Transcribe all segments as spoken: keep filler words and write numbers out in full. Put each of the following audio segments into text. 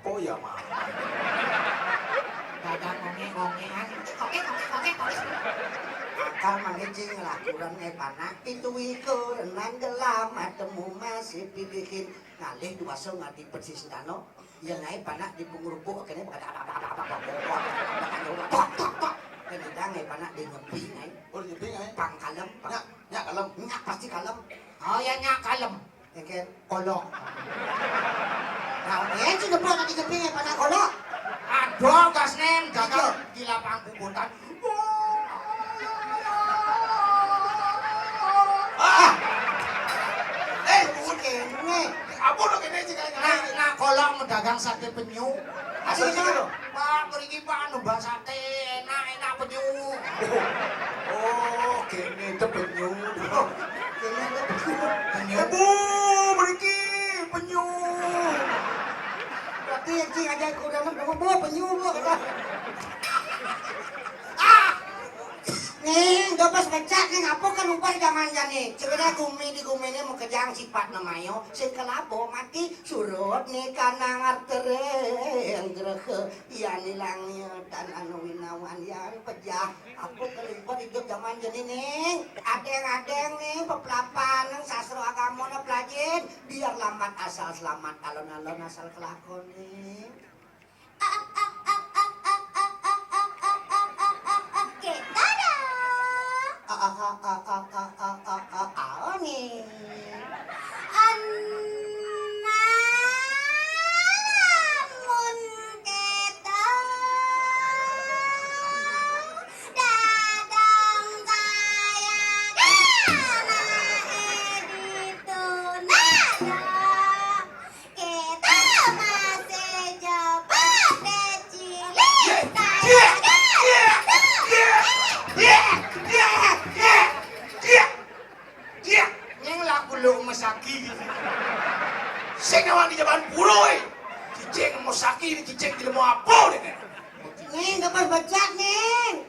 apa ya, Mama? Dadang ngongek-ngongek, ah. Ngongek, ngongek, ngongek, ngongek. Maka mangke cing lakuran, eh, panak pitu iku renan gelam, atemu masih pilihin ngalih duwasa ngadi persis dano. Yen ae panak di pungrumpuk kene, tok, tok, tok. Yen ndang ae panak di nyepi ae. Oh, nyepi ae. Pang kalem, pang. Nyak, nyak kalem. Nyak pasti kalem. Oh ya, nyak kalem. Engke kolok. Nah, yen sing nyepi ae panak kolok. Aduh, gas nem, gagal di lapang puputan. Ah! Eh, bukan kene. Apa lo kene sih, kayak nak, nak kolok medagang sate penyu. Asli gitu. Pak, mriki, Pak, numbang sate, enak, enak penyu. Oh, kene te penyu. Kene te penyu. Penyu. Bu, mriki penyu. Berarti yang sing aja kuda nem, Bu, penyu, Bu, kata. Ah! Ning, do pas becak ning, apa kan ubah jaman jane? Cewek gumi di gumine makejang sipatne mayo, sing kelabo mati surut nika nang artere yang grehe, yan ilang tan anu winawan yan pejah. Apa kelimpet idup jaman jane ning? Adeng-adeng ning, pepelapan nang sastra agamane pelajin, biar lambat asal selamat, alon-alon asal kelakon ning. Oke, dadah. A, a, a, a, a, a, a, a, a, aone. Ana lamun keto, dadang saya, ana editu nada. Kita masih jabat cilik. Iya, iya, iya, iya, iya, iya, iya, iya. Nyeng laku lo mesaki. Sing awak di jaban pura, eh. Cicing mesaki, cicing jelema apa deh? Ning, kapan becak, Ning?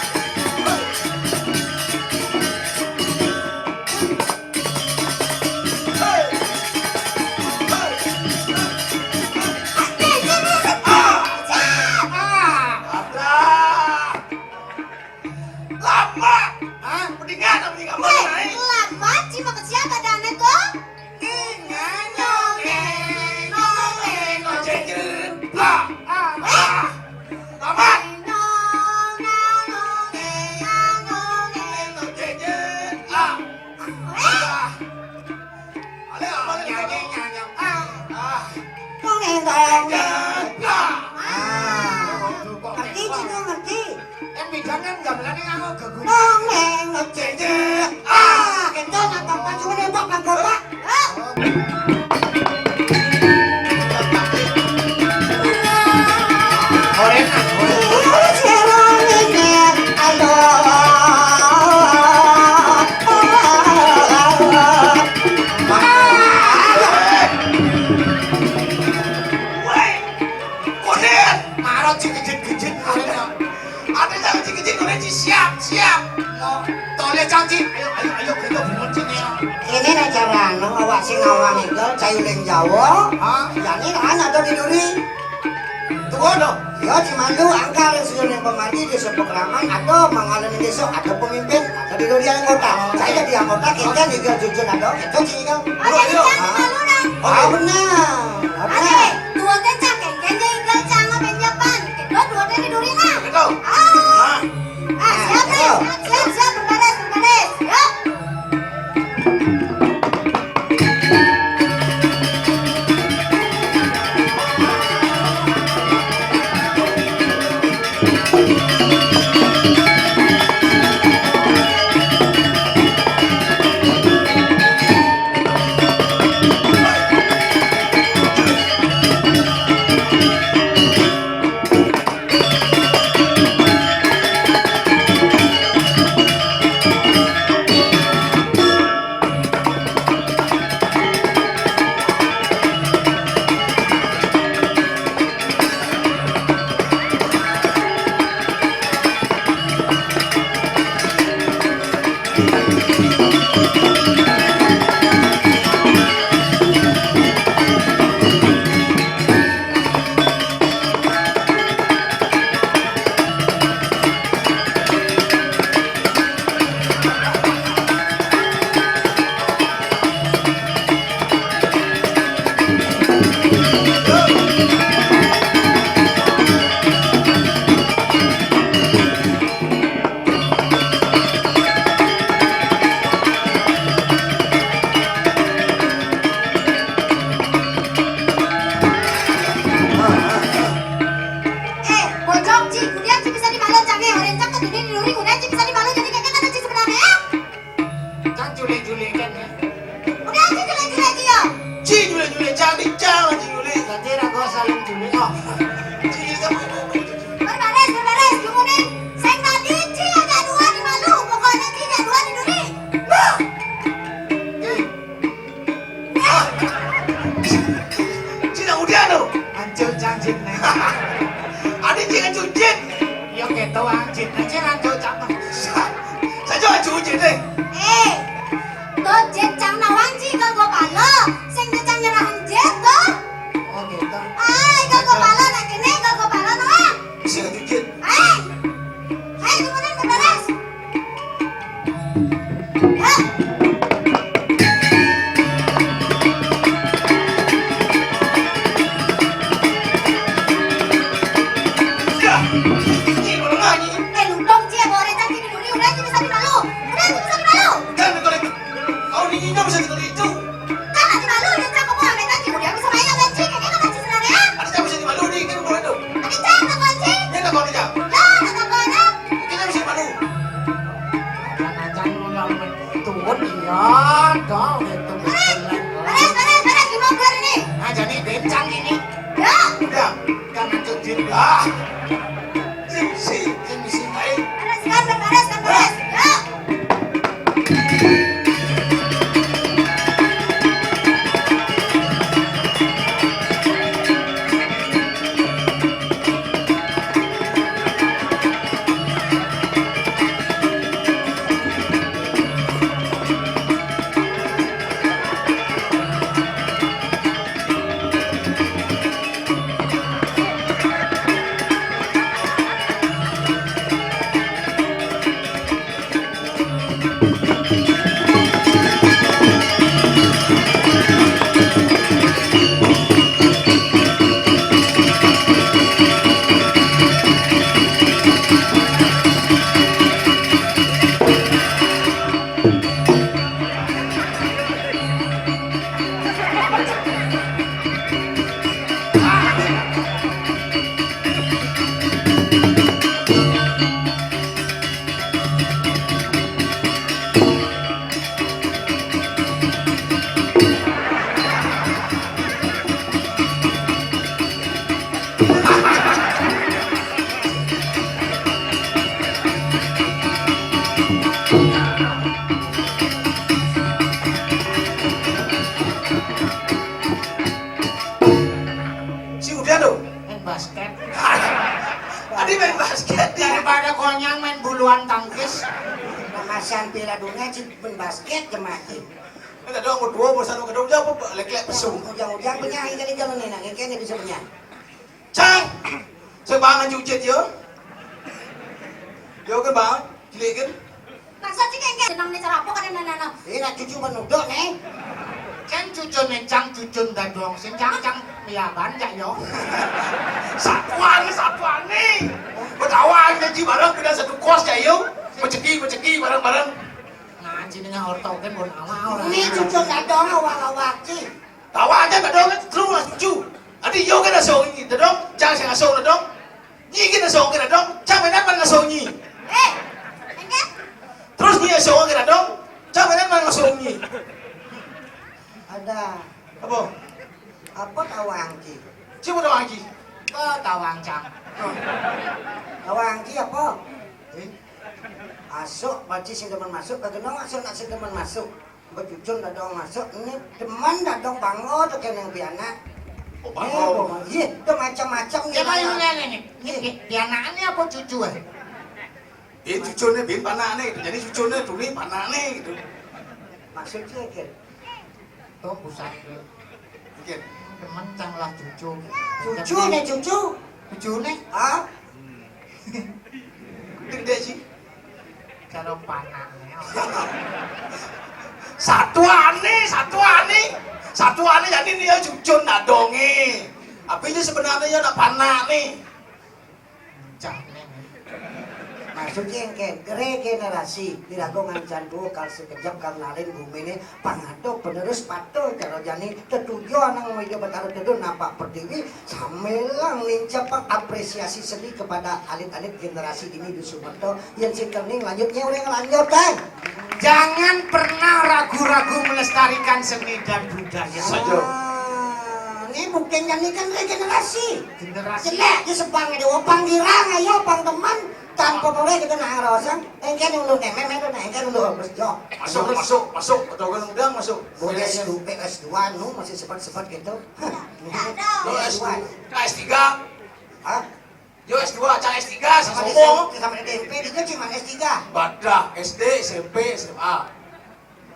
Jangan gamblane nganggo gegugu. Nong neng ngecek. Ah, kita nak tempat cuma nembak, Pak Bapak. Ora enak. Woi, koden, marot sing kejit-kejit, koden ya. Ada yang kejit-kejit, koden sing siap, siap. Mau tole cang, Cing. Ayo, ayo, ayo, kita bunuh, Cing, ya. Ini nih cara anu, awak sing ngawang igel, cai uling Jawa. Hah? Ya, ini kan ada di duri. Tuh, dong. Ya, di mandu, angkal yang sudah yang pemargi, di sebuah keraman, ada mangalan di desa, ada pemimpin, ada di duri anggota. Saya jadi anggota, kita nih, igel jujur, ada, kita sih, igel. Oke, ayo. Cang, malu, dong. Ah, benar. Oke, benar. Dua teh cang, kengkeng, dia igel, cang, apa yang japan? Kita dua teh di duri, nah. Betul. Ah. Nah. Ah, siap, siap, siap, siap, berbaris, berbaris. Yuk. Eh, bojong, Ci, kemudian Ci bisa dimalu, Cang, eh, orang cak tuh di duri, kemudian Ci bisa dimalu, jadi kakek kata Ci sebenarnya, ya? Kan jule-jule kan, ya. Udah, Ci, jule-jule, Ci, ya. Ci jule-jule, cantik, jangan Ci jule. Tadi ragu saling jule, oh. Ci, kita mau, mau, mau, mau. Berbaris, berbaris, kemudian saya tadi Ci ada dua di malu, pokoknya Ci ada dua di duri. Nah. Eh. Ah. Cina udah lo. Hancur janjit, Neng. Ada Cina cujit. Yo, keto anjit, Neng, Cina hancur cakep. Sa-, saya juga cujit, deh. Eh, to jet cang nawang Ci kanggo palo, sing nyecang nyerahan jet to. Oh, gitu. Ai, kanggo palo nak kene, kanggo palo nawang. Sing cujit. Ai. Ai, kemudian berbaris. Acan ulang turun, iya, dong, itu betulan. Beres, beres, beres, lima bulan ini. Nah, jadi bencang ini. Ya. Udah, jangan cuci. Ah. Sing, sing, sing, sing, ayo. Beres, kan, beres, kan, beres. Ya. Bulu tangkis. Nang masihan Piala Dunia, cing main basket jemaah. Kan ada orang berdua, bosan, kadang udah apa, lek-lek pesu. Ujang-ujang penyanyi kali jalan ni, nak, kene bisa penyanyi. Cang! Saya bangun cucit, yo. Yo kan, Bang? Cilik kan? Maksud sih kayak jenang ni cara apa kan, nana? Eh, nak cucu menuduk ni. Kan cucu ni, Cang, cucu dadong. Sing Cang, Cang, ya, ban, Cang, yo. Satuan, satuan ni. Ketawa aja, Ji, bareng kita satu kos, Cang, yo. Peceki, peceki, bareng-bareng. Nah, jenenge orto kan bon awal. Ni cucu dadong awal-awal, Ji. Tawa aja dadong kan, terus lah cucu. Adi yo kan asong ini, dadong, Cang sing asong dadong. Nyi kan asong kan dadong, Cang menan man asong nyi. Eh, enggak. Terus nyi asong kan dadong, Cang menan man asong nyi. Ada. Apa? Apa tawang ki? Cuma tawang ki. Oh, tawang, Cang. Tawang ki apa? Eh? Asuk, baci sing demen masuk, kageno asuk nak sing demen masuk. Becucun dadong masuk, ini demen dadong banglo tu keneng pianak. Oh, banglo. Eh, banglo. Iya, tu macam-macam ni. Ya, paling aneh ni. Ini pi-, pianak ni apa cucu, eh? Eh, cucu ni bin panak ni. Jadi cucu ni tuli panak ni, gitu. Maksudnya, Ken? Tuh, pusat. Oke. Demen Cang lah cucu. Cucu ni, cucu. Cucu ni? Ah? Gede sih. Kalau panaknya. Satuane, satuane. Satuane jadi dia cucun dadonge. Tapi ini sebenarnya nak panak nih. Cah nih. Maksudnya yang kayak regenerasi, dirago ngancan dua kal sekejap kal nalin bumi ini pangado penerus pato cara jani tetuju anang meja Betara Tedun nampak pertiwi sambilang nincap apresiasi seni kepada alit-alit generasi ini di Sumerto yang sing kening lanjutnya orang lanjut kan. Jangan pernah ragu-ragu melestarikan seni dan budaya. Betul. Ah, ini buktinya ini kan regenerasi. Generasi. Jelek di sebang di opang girang ayo pang teman tanpa boleh kita nak ngerosang. Engke dulu nih, memang tuh engke dulu bos jo. Masuk, masuk, masuk. Betul kan udang masuk. Boleh S dua, S dua nu masih sempat-sempat gitu. Lo S dua, S tiga. Hah? Yo S dua, Cang S tiga, sama S M P, sama S M P, dia cuma S tiga. Badah, S D, S M P, S M A.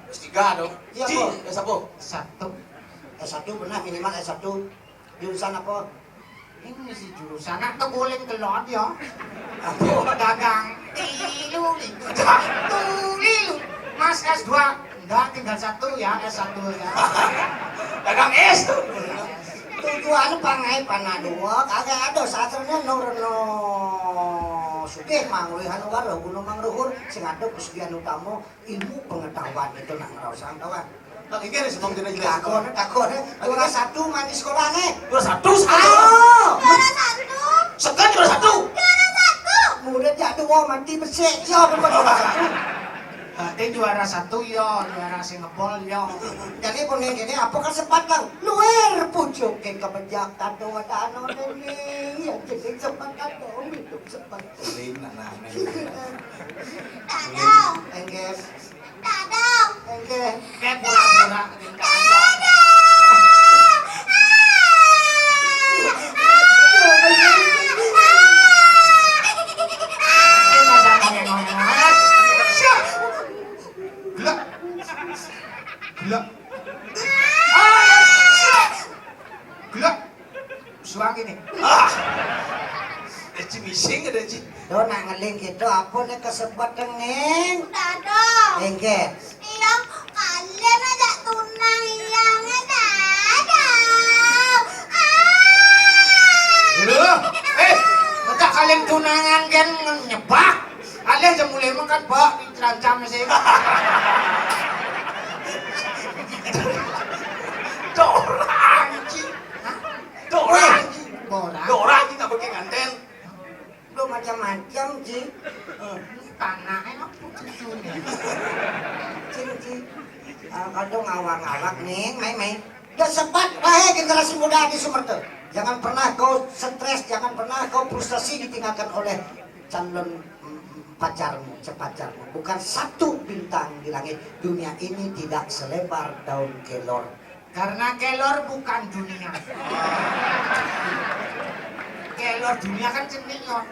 S tiga dong. Iya, Ji, apa? S apa? Satu. S satu benar, minimal S satu. Jurusan apa? Ini sih jurusan, nak tengguling kelot ya. Apa? Dagang. Tilu, lilu. Satu, lilu. Mas S dua. Enggak, tinggal satu ya, S satu ya. Dagang es tuh. Tujuan pangai panah dua, kagak ada satranya nurno. Sugih mangruh anu waruh gunung mangruhur, sing ada pesugihan utama ilmu pengetahuan itu nak ngerosang kawan. Nah, ini ada sebab tidak jelas. Takon, takon, eh. Juara satu main di sekolah nih. Juara satu, satu. Ayo. Juara satu. Sekan juara satu. Juara satu. Murid jatuh, wah, mati besik. Ya, bener juara satu. Berarti juara satu, yo. Juara sing ngebol, yo. Jadi, pun ini, ini apa kesempatan? Luar pucuk ke kebejak, tato ada anu ini. Ya, jadi kesempatan dong, itu kesempatan. Paling, nah, nah, nah. Dadong. Enggak. Dadong. Enggak. Kayak pura-pura. Dadong. Gelak. Gelak. Gelak. Suang ini. Ah. Eci mising ada, Ci. Lo nak ngeling gitu, apa nih kesebut dengeng? Dadong. Enggak. Iyang, kalian ajak tunang iyang, dadong. Ah. Loh, eh, masa kalian tunangan kan nyebak? Kalian aja mulai makan, Pak, diterancam sih. Dorang, Ci. Hah? Dorang, Ci. Dorang. Dorang, Ci, nggak pakai nganten. Lo macam-macam, Ci. Eh. Ini tanahnya apa cucunya? Cing, Ci. Ah, kadang ngawang-ngawak nih, main-main. Udah sebat, wahai generasi muda di Sumerta. Jangan pernah kau stres, jangan pernah kau frustasi ditinggalkan oleh calon, mm, pacarmu, pacarmu. Bukan satu bintang di langit. Dunia ini tidak selebar daun kelor. Karena kelor bukan dunia. Kelor dunia kan cenik, yo.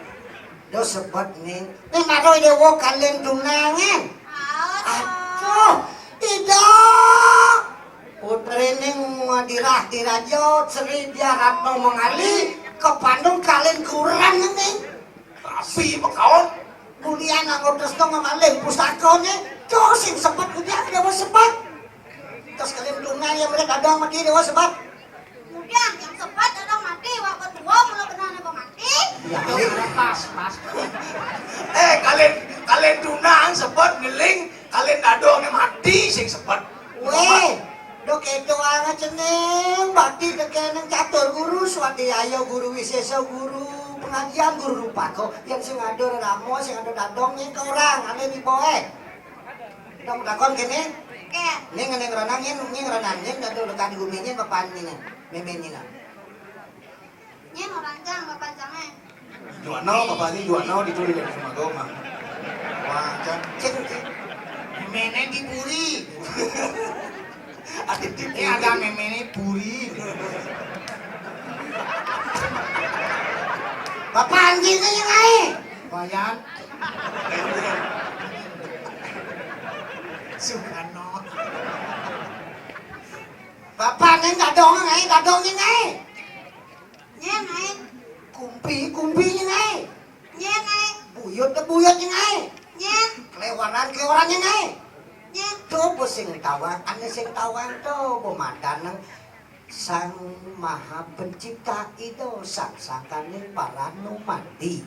Aduh, sebet ning. Ning maro Déwa kalen tunangan. Aduh, Ida. Putrining dirah diraja Sri Dia Ratna Mangali kepandung kalen kurang ning. Tapi makaon. Kuliah nganggo tresna ngalih pustakané. Tuh sing sebet kuliah Déwa sebet. Terus kalen tunangan yang mereka dadong mati Déwa sebet. Udah, yang sebet dadong mati, wah ketua mula kenal apa mati. Ya, pas, pas. Eh, kalen kalen tunangan sebet ngeling, kalen dadongé mati sing sebet. Wéh, do kéto ané cening, bakti tekéning catur guru, swadhyaya guru wisésa, guru pengajian, guru rupaka. Yén sing ada rerama, sing ada dadong nyén ka orang, ané dibawa. Dong takon kéné. Oké. Ning ning ranang nyén, ning ranang nyén, dadu lekan gumi nyén, papan nyén, mémé nyén. Nyén orang cang, papan cangé. Juana, papan nyén Juana ditulis dari Sumagong mah. Wah, cang. Cing, cing. Méméné di Puri. Ada di Ini ada méméné Puri. Papan nyén nyén aé. Wayan. Sugano. Bapak nyén dadong nyén aé, dadong nyén aé. Nyén aé. Kumpi, kumpi nyén aé. Nyén aé. Buyut, buyut nyén aé. Nyén. Kelewaran, kelewaran nyén aé. Nyén. Tuh, sing tawang, ané sing tawang tuh, pemadan nang Sang Maha Pencipta Ida, sang sangkaning paranumadi.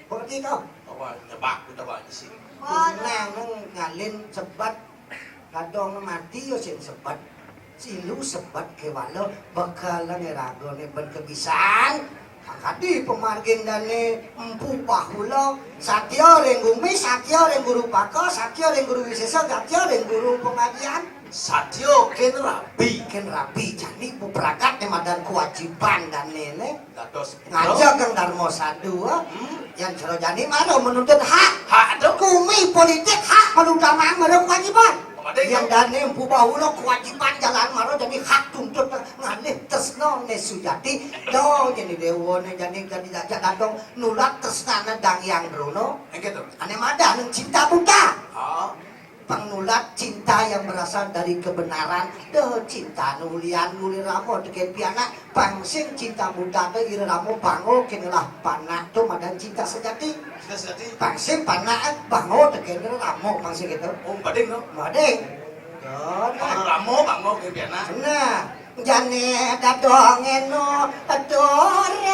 Berarti to? Apa nyebak kita apa sih? Nah, nang ngalin sebet, kadong mati yo sing sebet. Silu sebet kéwala, bekalane ragane ben kebisan. Kadi pamargin dane Empu Bahula, satya ring gumi, satya ring guru paka, satya ring guru wisesa, satya ring guru pengajian. Satya ken rabi. Ken rabi, jani bu pragat ne madan kewajiban dane ne. Dados Ngajeng Kang Darma Sadu, eh. Hmm. Yan cara jani mara menuntut hak. Hak tu? Kumi politik hak menutamakan mara kewajiban. Apa deh? Yan dane Empu Bahula kewajiban jalan mara jani hak tuntut ngalih tresna ne sujati. Do jani dewa ne jani jani jajak datang nulat tresna ne dang yang brono. Engke tu. Ane madan cinta buta. Oh. Pang nulat cinta yang berasal dari kebenaran. Deh, cinta nulian nuli ramo teken pianak. Pang sing cinta buta ke ira ramo pango kenelah panak tu madan cinta sejati. Cinta sejati. Pang sing panak, eh, pango teken ira ramo pang sing gitu. Oh, bading tu. Bading. Deh. Pango ramo, pango ke pianak. Nah. Jane dadong eno adoren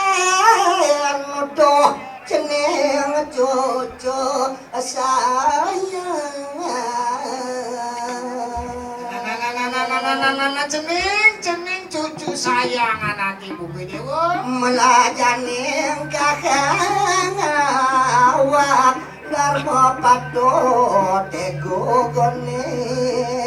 uduh jeneng cucu sayang. Nah, nah, nah, nah, nah, nah, nah, nah, nah, nah, jeneng, jeneng cucu sayang anak ibu Dewa. Melajane kakang awak Darma patut tegogone.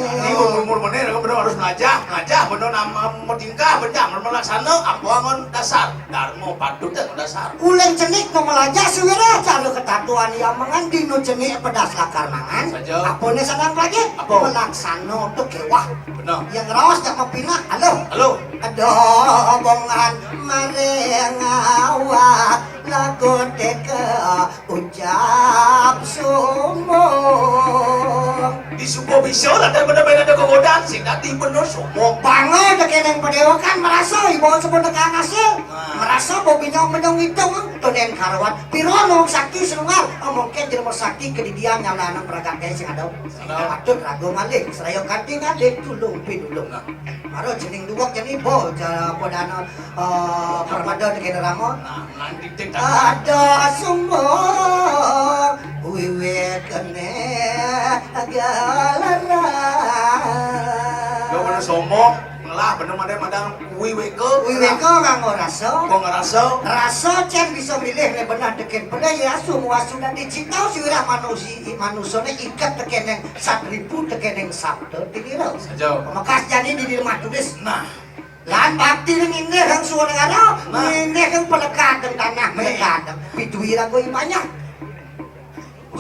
Ini umur-umur meneh, bener harus melajah, melajah, bener nama metingkah, bener melaksana, apa angon dasar. Darma patut dan dasar. Ulen cenik no melajah suwira, cara ketatuan yang mengan dino cenik pedas lakar mangan. Saja. Apa ne sadang lagi? Apa? Melaksana tu kewah. Bener. Yang rawas jak mapinah, halo. Halo. Ada bongan maring awak lagu teka ucap sumbung. Di subuh bisa lah, dan benda-benda ada kegodaan, sing dadi bener sumbung. Bangun dekeneng padewakan, merasa ibu sebut tekan hasil. Nah. Merasa bau binyong-binyong hitung, tonen karuan. Pirono sakti selungar, oh, mungkin jelema sakti kedidian nyala anak peragatai sing ada. Sing ada. Patut ragu ngalih, seraya kanti ngalih, tulung pinulung. Nah. Maro jeneng duwek jani bo, ja-, apa dana, eh, permada tekene rama. Nah, nang titik dah. Ada sumber wiwit kene galaran. Yo, bener sombong, ngelah bener madang-madang wiweka. Wiweka nganggo rasa. Kok ngerasa? Rasa cen bisa milih ne bener teken bener ya, sumuasu dan dicintau si wirah manusi-, manusane iket tekeneng satripu tekeneng sabda tinira. Saja. Mekas jani di rumah tulis. Nah. Lan bakti ning inggih kang suwun negara, nah. Inggih kang pelekatan tanah, iya. Pelekatan. Piduwi raga imanya.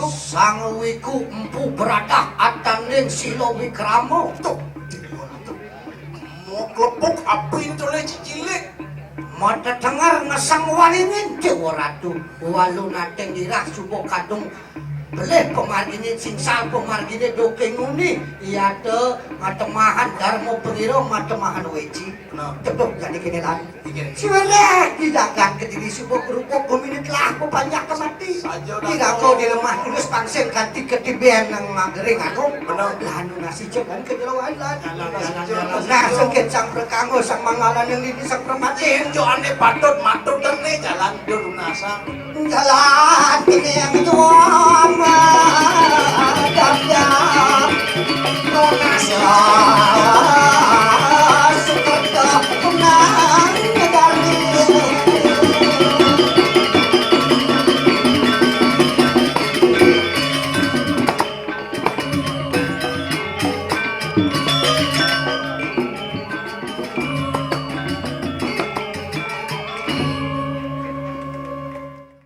Sang Wiku Empu beradah ataning sila wikrama. Tuh, tuh. Mau klepuk api itu le cilik. Matetenger ngeseng waringin Dewa Ratu. Walu nating irah suba kadung pelih pamargine singsal pamargine doke nguni. Iyate matemahan Darma Pangira matemahan Weci. Nah. Teduh jani kene lan. Suwene di jagat Kediri suba rupa gumine telah papanjak kemati. Iraga di lemah tulus pangsing kanti ketiben nang magering agung. Bener. Lan nasi jalan kejeroan lan. Jalan, jalan, jalan. Nah, sengkit sang prekanggo, sang mangalan yang dini sang permati. Injo ane patut matut dan ne jalan lunasan. Jalan kene yang